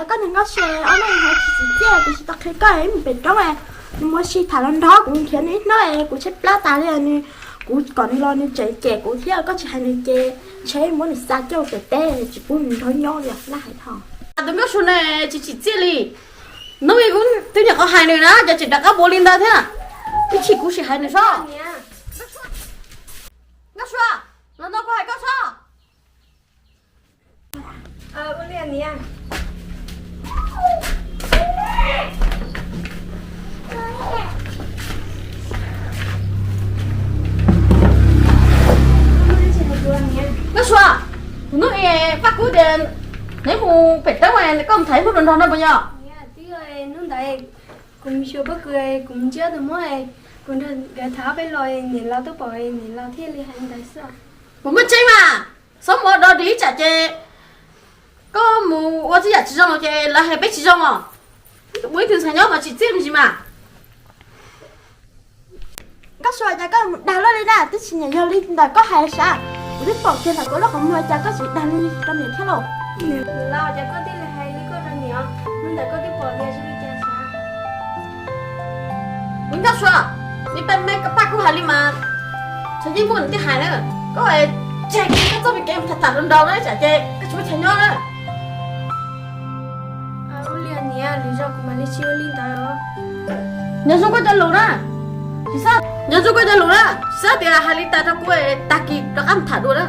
Koj niag Nkauj Sua, ob hnub no tsis tsim txiaj, kuv tsis tau qhia koj mus pem roob, nws mus ua si tham los nrog kuv nrhiav nws ib hnub, kuv tshaib plab tas li. Nws, kuv kom nws los nws tseem cem kuv thiab, koj tsis hais nws ces ntshe muab nws xa coj pem teb, tsis pub nws nrog nyob li laj hais tho. Tus Nkauj Sua ne tsis tsim txiaj li. Hnub ib kuv twb nyuam qhuav hais nws na, cas tseem rov qab ua li ntawd thiab. Ib chim kuv sim hais nws seb. Nkauj Sua, los no kuv hais koj seb. Nkauj Sua, hnub ib Paj Kub tias neb mus pem teb, koj mus tham ib hnub nrog nrog no puas yog? Hnub ntawd kuv mus xyuas pob kws, kuv mus ntsib tus muam, kuv nrog nkawd tham ob peb lo, niam laus tuaj pom, niam laus thiaj li hais li ntawd xwb. Puas muaj tseeb mas? Txhob mus ua dog dig tsam ces koj mus ua txhua yam tsis zoo ces lawv hais peb tsis zoo os. Ua ib tug ntxhais nyob mas tsim txiaj me ntsis mas. Nkauj Sua, cas koj mus dag luaj li na, twb tsis nyiam yog li ntawm koj hais sav. Kuv twb pom kiag ntawm koj lub qhov muag, cas koj tseem dag li rau niam thiab lauj? Niam laus, cas koj thiaj li hais li koj rau niam? Hnub ntawd koj twb pom tias zoo li cas sav? Nkauj Sua, neb pab, neb pab kuv hais li mas, txhua yeej muaj nws thiaj hais na. Koj tseg kiag koj txoj me kev tham tham nrau nrau na, tsam ces koj tsis muaj chaw nyob na. Nyob zoo koj cov lus na, tsis xav, nyob zoo koj cov lus na, tsis xav tias hais li tas rau kuv, tag kis rov qab mus tham dua na.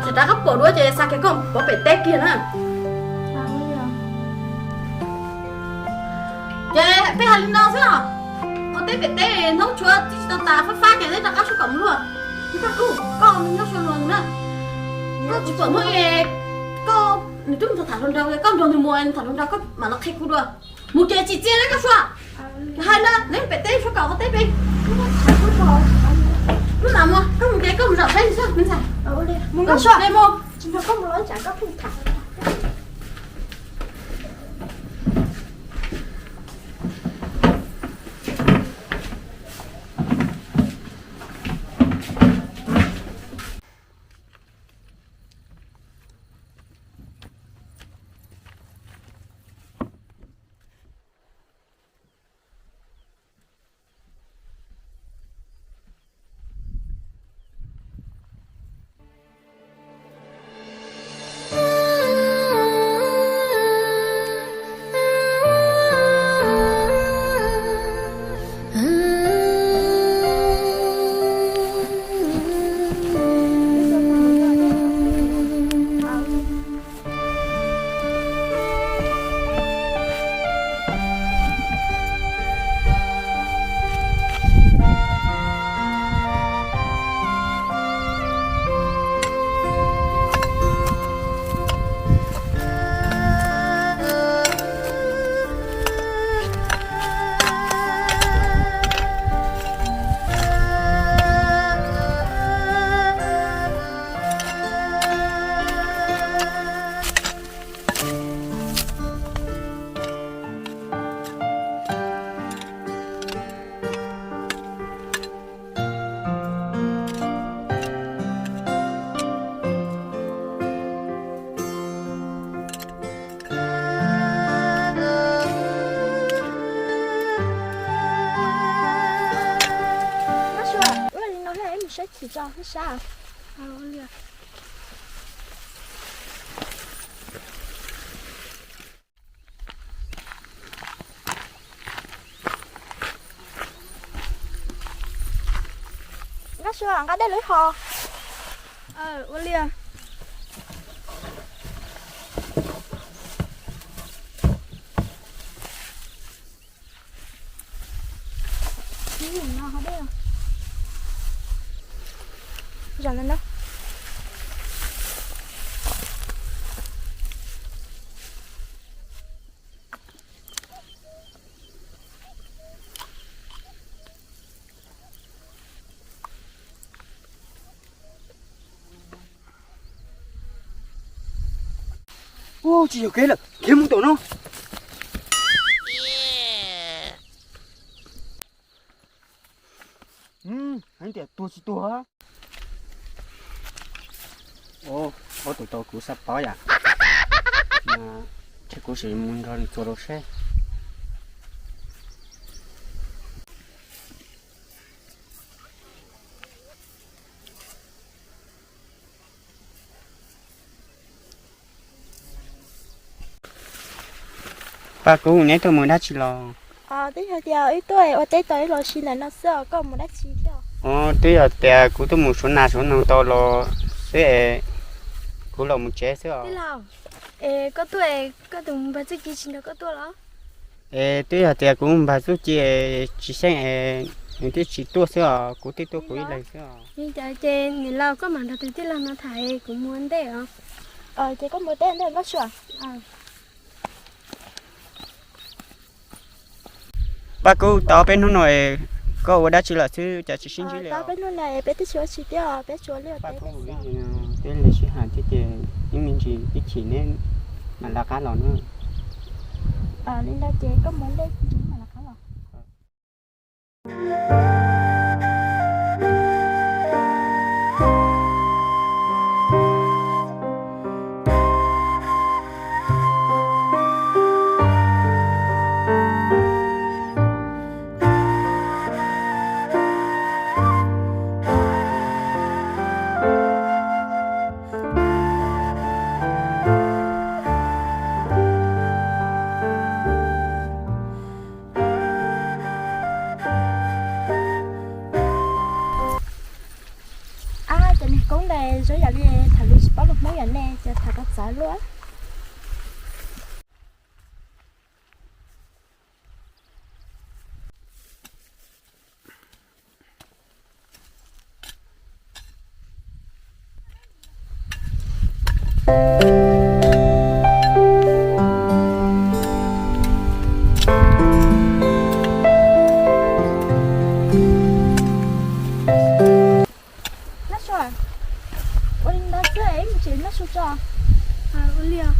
Tseem rov qab pom dua ces xa kiag koj pov pem teb kiag na. Ces peb hais li no xwb os. Ua teb pem teb hnub tshuav tsis tau tas fab fab ces neb rov qab sub kom mus luag. Koj kuj, koj mus nyob sua luag na. Koj tsis pom hnub koj, nws twb mus tham hluas nraug, koj nrog nws mus tham hluas nraug koj mam los qhia kuv dua. Mus ces tsis txiaj na koj Sua. Hais na, neb pem teb Sua kom ua teb pem. Hnub mam mus, koj mus ces koj mus zaum peb xwb me ntxhais. Mus koj Sua, mus. Nkauj Sua, ua li no ib mus saib chim tso thiab sab. Nkauj Sua, nqa dej lawv ho. Ua li. Ua tsis yog kev lawm, khiav mus tom no. Heev tias tuag tsis tuag. Ob tug tau kuv xav pov yam, mas Kuv sim mus nrog nws txuas rau seb. Paj Kub, neb tuaj mus dab tsi los? Twb yog tias wb tuaj ua teb tau ib los si ntawm no xwb os, koj mus dab tsi thiab? Twb yog tias kuv tuaj mus suav nas suav noog tau los xwb es kuv los mus tsev xwb os. Es koj tuaj, koj tus npawg Txuj Ci tsis nrog koj tuaj los? Es twb yog tias kuv npawg Txuj Ci tsis xyeej es nws twb tsis tuaj xwb os, kuv twb tuaj kuv ib leeg xwb os. Ces niam laus koj mam nrog tus tij laug no tham, kuv mus ua ntej os. Ces koj mus ua teb ntej Nkauj Sua. Paj Kub, tau peb hnub no koj ua dab tsi lawm xwb cas tsis sib ntsib li? Tau peb hnub no peb twb tsis ua tsi thiab, peb tsuas li ua teb xwb. Peb li sib hais thiab ces ib me ntsis ib chim neb mam lawv qab los na. Li ntawd ces koj mus ntej, kuv mam lawv qab los. Ab, cov niag koob ntawd zoo yam li thaum lub tsis paub lus Hmoob yom ne, ces tham tau txawv luaj. Nab Sua, ua li ntawd xwb es mus tsev Nab Sua tso. Ua li os.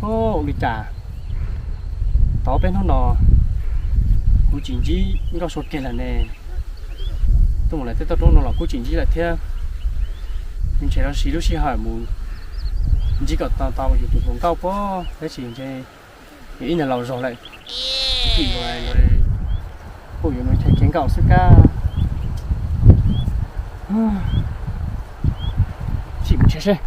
Ua li cas tau peb hnub no kuv tsis ntsib Nkauj Sua kiag lawm ne? Tuaj mus lawm tej toj roob no los kuv tsis ntsib lawm thiab. Ntshe los sis lub sij hawm mus ntsib kom tau yus tus hluas nkauj pob, tab sis ntshe yus ib niag laus zog lawm. Tim nuav kuj yuav mus chaw kev nkaum xwb kab. Sim mus tsev seb.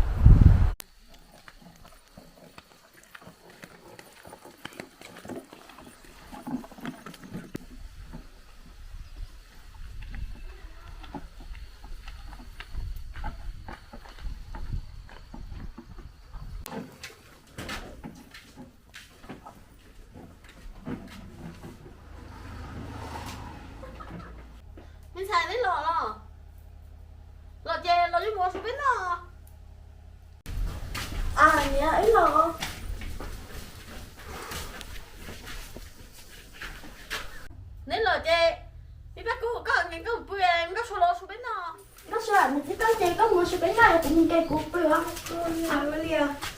Me ntxhais, neb los los? Los ces los yuav mus ua su peb noj. A, niam, wb los. Neb los ces, me Paj Kub, koj nkees koj pw, Nkauj Sua los ua su peb noj. Nkauj Sua, nws txiv koj ces koj mus ua su peb noj, kuv nkees kuv pw os. Ua li os.